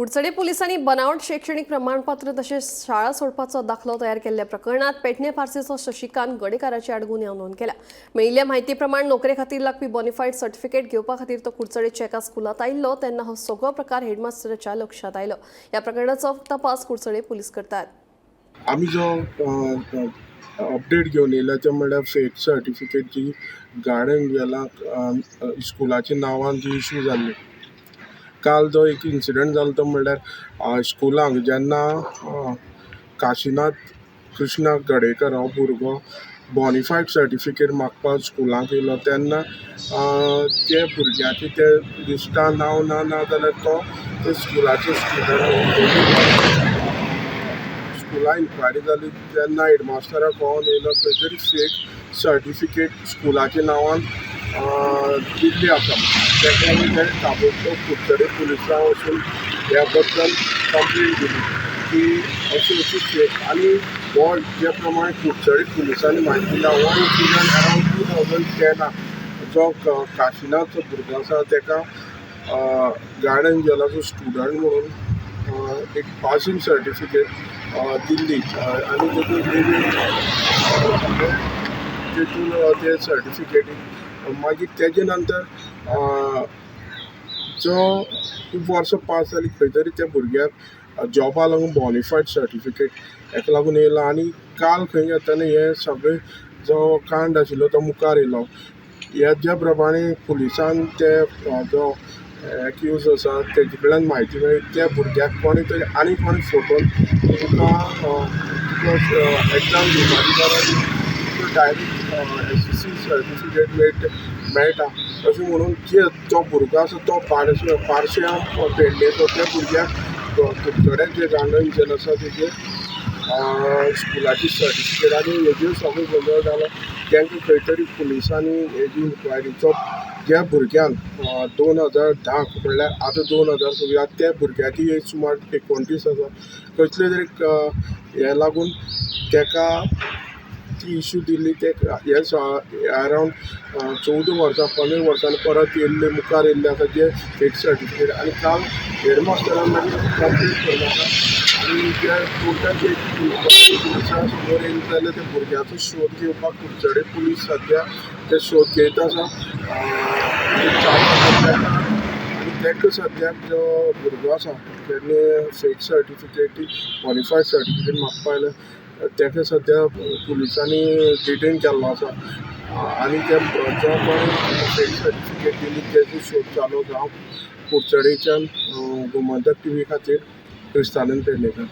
कुडचडे पोलिसांनी बनावट शैक्षणिक प्रमाणपत्र तशेंच शाळा सोडपाचो दाखलो तयार केल्ल्या प्रकरणात पेडणे पार्सेचो शशिकांत गडेकाराचे आड गुन्यांव नोंद केला. मेळिल्ल्या म्हायती प्रमाण नोकरे खातीर लागपी बोनिफायड सर्टिफिकेट घेवपा खातीर तो कुडचडेच्या एका स्कुलांत आयिल्लो तेन्ना हो सगळो प्रकार हेडमास्टराच्या लक्षांत आयलो. ह्या प्रकरणाचो तपास कुडचडे पोलीस करतात. आमी जो अपडेट घेवन येयला ते म्हणल्यार फेक सर्टिफिकेट जी गार्डन गेला स्कुलाच्या नांवान जी इशू जाल्ली. काल जो एक इन्सिडंट जालो तो म्हणल्यार स्कुलांक जेन्ना काशिनाथ कृष्णा गडेकर हो भुरगो बॉनिफायड सर्टिफिकेट मागपाक स्कुलांक येयलो तेन्ना ते भुरग्याचे ते लिस्टान नांव ना ना जाल्यार तो ते स्कुलाचे स्टुडंट. स्कुलान इन्क्वायरी जाली तेन्ना हेडमास्टराक कळोन येयलो खंय तरी फेक सर्टिफिकेट स्कुलाच्या नांवान दिल्ली आसा. तेका लागून तेणें ताबडतोब कुडचडे पुलिसां वचून ह्या बद्दल कंप्लेन दिली की अशी अशी फेक. आनी हो जे प्रमाणे कुडचडे पुलिसांनी म्हायती दिल्या, हो इन्सिडंट अरावंड 2010 जो काशिनाथ भुरगो आसा तेका गार्डन जेलाचो स्टुडंट म्हणून एक पासींग सर्टिफिकेट दिल्ली आनी तेतून तेतून ते सर्टिफिकेटी मागीर तेजे नंतर जो खूब वर्सां पास जाली खंय तरी त्या भुरग्याक जॉबा लागून बॉनिफायड सर्टिफिकेट हेका लागून येयला. आनी काल खंय येतना हे सगळे जो कांड आशिल्लो तो मुखार येयलो. ह्या ज्या प्रमाणे पुलिसान ते जो एक्यूज आसा तेजे कडल्यान म्हायती मेळ्ळी, त्या भुरग्याक कोणें तरी आनी कोणें फोटोन तुका तुका एग्जाम दिवपाची गरज, तुका डायरेक्ट एसएससी सर्टिफिकेट मेळटा अशें म्हणून जे तो भुरगो आसा तो पारश्या पारश्या पेडणेचो, त्या भुरग्याक कुडचड्याक जे गार्डन जेल आसा तेजे स्कुलाची सर्टिफिकेट आनी हेजेर सगळो गोंदळ जालो. तांकां खंय तरी पुलिसांनी हेजी इन्क्वायरीचो ज्या भुरग्यान 2010 म्हणल्यार आतां 2026, त्या भुरग्याची एज सुमार 29 आसा. कसले तरी हे लागून तेका ती इशू दिल्ली. ते हे अरावंड 14 वर्सां 15 वर्सांनी परत येयल्ले मुखार येयल्ले आसा जे फेक सर्टिफिकेट. आनी काल हेडमास्टरान मागीर कंप्लेन केल्लो आसा आनी जे टोटल जे पुलिसां समोर येयले जाल्यार त्या भुरग्याचो शोध घेवपाक कुडचडे पुलीस सद्या ते शोध घेयत आसा, चालू आसा. आनी ताका सद्याक जो भुरगो आसा तेणे फेक सर्टिफिकेटी बॉनिफायड सर्टिफिकेट मागपा आयला ताका सद्या पुलिसांनी डिटेन केल्लो आसा आनी ते जो कोण फेक सर्टिफिकेट दिली तेजो शोध चालू आसा. हांव कुडचडेच्यान गोमंतक टीव्ही खातीर क्रिस्तानंद पेडणेकर.